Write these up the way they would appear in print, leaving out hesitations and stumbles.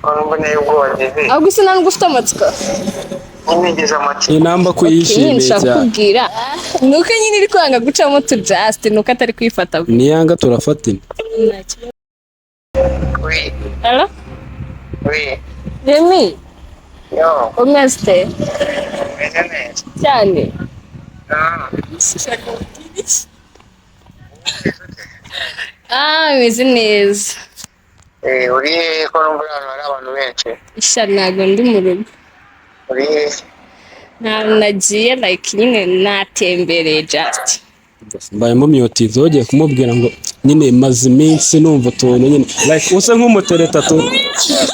Ko numva nayo ubwoba ngize. Ahubwo se nta nubwo ufite amatsiko? Nyine ngize amatsiko. Iyi namba ko Okay, nyine yishimiye nshaka cyane. kukubwira ni uko nyine iri kwanga gucamo tu just ni uko atari kwifata. Niyanga turafatina. Nta kibazo. Oui. Hello? Oui. Remy, Yo, umeze ute? meze neza. Cyane. Ah, Ah, meze neza. Uri hehe ko numva ahantu hari abantu benshi? Isha, ntabwo ndi mu rugo. Uri hehe? Ntabwo nagiye, like nyine natembereye just. Mbayemo myotizo, ugiye kumubwira ngo nyine maze iminsi numva utuntu nyine like usa nk'umutereta tu,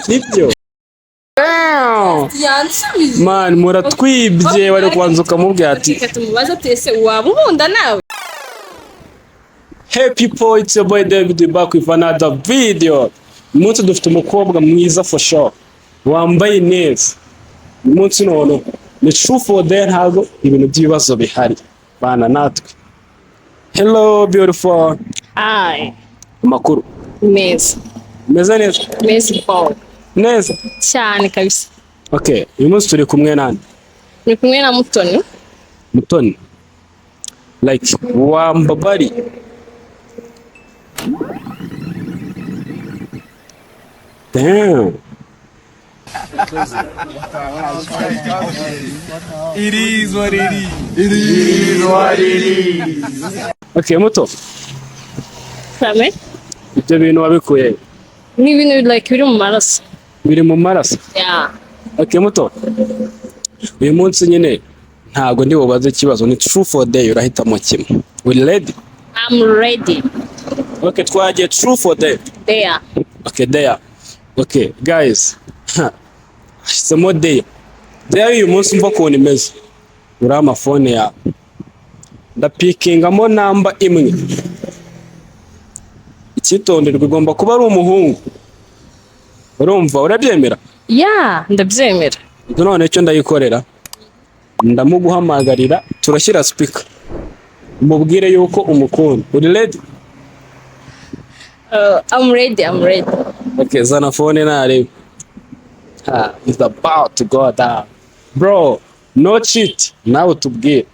nibyo. Yansubije. Man, muratwibye, wari kubanza ukamubwira ati Reka tumubaze ati ese waba unkunda nawe? Hey people, it's your boy David back with another video. Uyu munsi dufite umukobwa mwiza for sure, wambaye neza. Uyu munsi none ni truth or dare, ntabwo ibintu by'ibibazo bihari. Bana natwe. Hello beautiful. Hi. Amakuru? Meza. Meze neza? Meza ball. Neza. Cyane kabisa. Okay, uyu munsi turi kumwe nande? Ni kumwe na Mutoni. Mutoni. Like wambabari. Damn. It is what it is. It is what it is. Okay, Muto. Kame. Ibyo bintu wabikuye he? Ni ibintu like biri mu maraso. Biri mu maraso. Yeah. Okay, Muto. Uyu munsi nyine ntabwo ndi bubaze ikibazo, ni truth or dare, urahitamo kimwe. We ready? I'm ready. Okay, twagiye truth or dare. There. Okay, dare. Okay, guys. Hashyizemo dare. Dare uyu munsi mva ukuntu imeze. Uri amafone yawe. Ndapikingamo namba imwe. Icyitonderwa, igomba kuba ari umuhungu. Urumva urabyemera? Yeah, ndabyemera. None icyo ndayikorera, ndamuguhamagarira, turashyira speaker, umubwire yuko umukunda. Uri ready? I'm ready, I'm ready. Okay, zana phone narebe. Ha, it's about to go down bro, no cheat, nawe tubwire.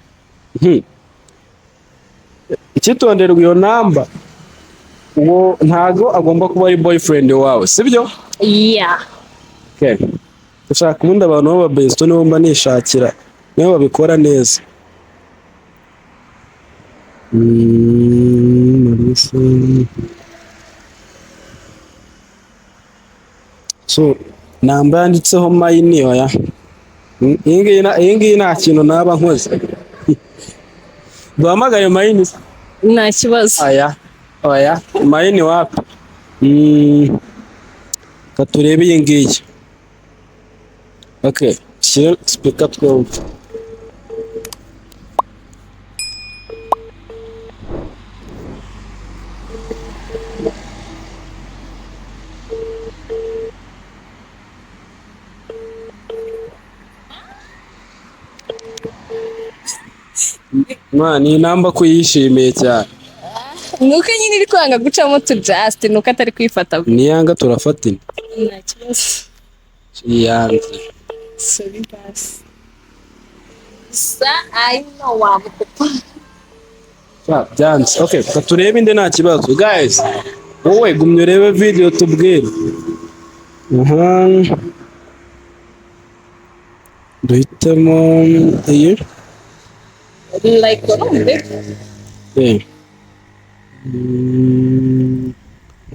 Icyitonderwa, iyo namba uwo ntago agomba kuba ari boyfriend wawe, sibyo? Yeah. Okay. Gushaka ubundi abantu b'aba besto nibo mba nishakira, nibo babikora neza. Marisa. So namba yanditseho mine, oya. Iyi ngiyi nta kintu naba nkoze. Duhamagare mine se? Nta kibazo. Aya, oya, mine wapi? Reka turebe iyi ngiyi. Okay, shyira speaker twumve. Man, iyi namba ko yishimiye cyane. Ni uko nyine iri kwanga gucamo tu just ni uko atari kwifata. Niyanga turafatina. Nta kibazo. Yanze. Sorry basi. Sa I know wamukupa. Ah, byanze. Okay, reka turebe indi, nta kibazo. Guys, wowe gumya urebe video tubwire. Aha. Duhitemo iyi. Like urumve. Eh.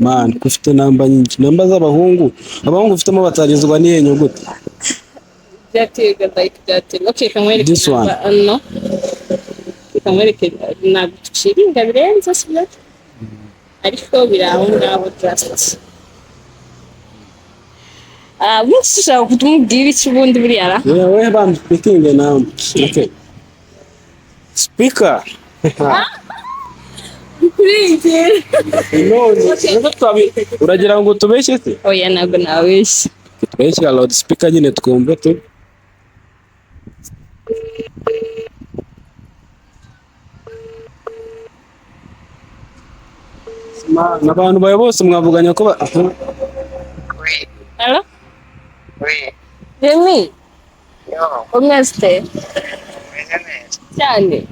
Man, ko ufite namba nyinshi. Namba z'abahungu. Abahungu ufitemo batarizwa n'iyi nyuguti. Byaterwa, like byaterwa. Okay, kamwereke. This one. No. Kamwereke, ntabwo tuciringa birenze, sibyo? Ariko biri aho ngaho just. Ah, umunsi ushaka kutumubwira iki ubundi buriya ra? Wewe bam speaking now. Okay. Speaker. Kurengera. None, uragira ngo tubeshye se? Oya, ntabwo nabeshya. Turayishyira loud speaker nyine twumve tu. Man, abantu bawe bose mwavuganye ko Oui. Hello? Oui. Remy, Yo, umeze ute? meze neza. Cyane.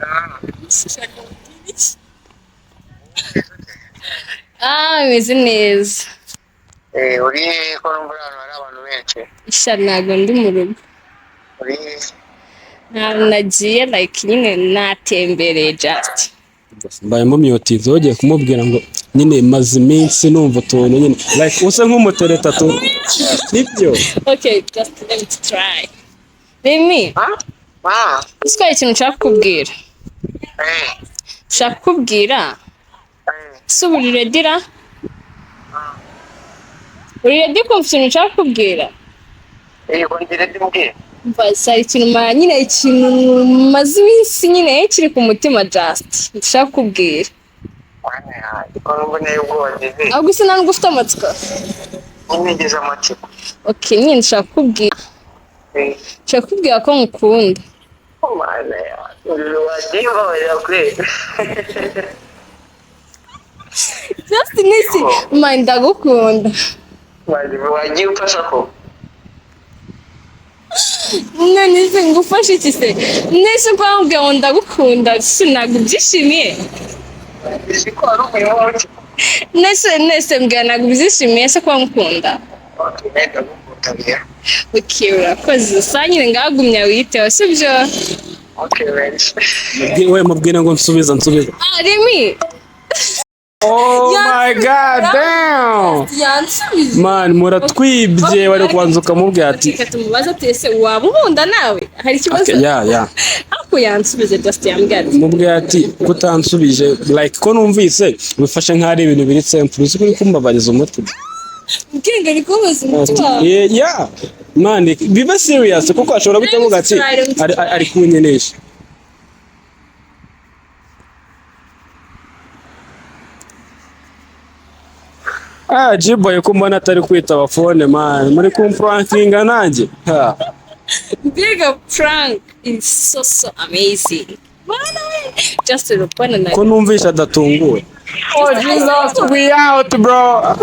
Ah, Ah, meze neza. Uri hehe ko numva ahantu hari abantu benshi? Isha, ntabwo ndi mu rugo. Uri hehe? Ntabwo nagiye, like nyine natembereye just. Mbayemo myotizo, ugiye kumubwira ngo nyine maze iminsi numva utuntu nyine like usa nk'umutereta tu, nibyo. Okay, just let me try. Remy, Ah? Ah, uzi ko hari ikintu nshaka kukubwira. Nshaka kukubwira. Ese ubu uri ready ra? Uri ready kumva ikintu nshaka kukubwira? Yego, ndi ready, mbwira. Umva, hari ikintu nyine ikintu maze iminsi nyine kiri ku mutima, just nshaka kukubwira. Mwana yanjye, ko numva nayo ubwoba ngize. Ahubwo se nta nubwo ufite amatsiko? Nyine ngize amatsiko. Okay, nyine nshaka kukubwira. Nshaka kukubwira ko ngukunda. Mana yanjye, uri wagiye umbabarira kweli. Just nisi, man, ndagukunda. Wagiye umfasha ko? None se ngufashe iki se? Nese ko wambwiye ngo ndagukunda, si ntabwo ubyishimiye? Uzi ko wari umurimo wawe? Nese mbwira, ntabwo ubyishimiye se kuba ngukunda? Okay, ndagukunda rero. Okay, urakoze. Sa nyine ngagumya witeho, sibyo? Okay, merci. We mubwire ngo nsubiza, nsubiza. Ah, Remy. Oh my God, damn. Yansubije. Man, muratwibye. Wari kubanza ukamubwira ati Reka tumubaze ati: "Ese waba unkunda nawe?" Hari ikibazo? Okay, yeah. Ariko yansubije, just yambwiye ati Mubwira ati kutansubije, like ko numvise bifashe nk'aho ari ibintu biri simple, uzi ko uri kumbabariza umutima. Ubwenge ari kubaza umutima wawe. Yeah, man, bibe serious, kuko ashobora guhita avuga ati ari kunyenesha. Ah, G-boy, ko mbona atari kwitaba phone, man, muri kumprankinga nanjye. Ha. Mbega prank is so so amazing. Bana we, just urabona na Ko numvishe adatunguwe. Oh Jesus, we out, bro.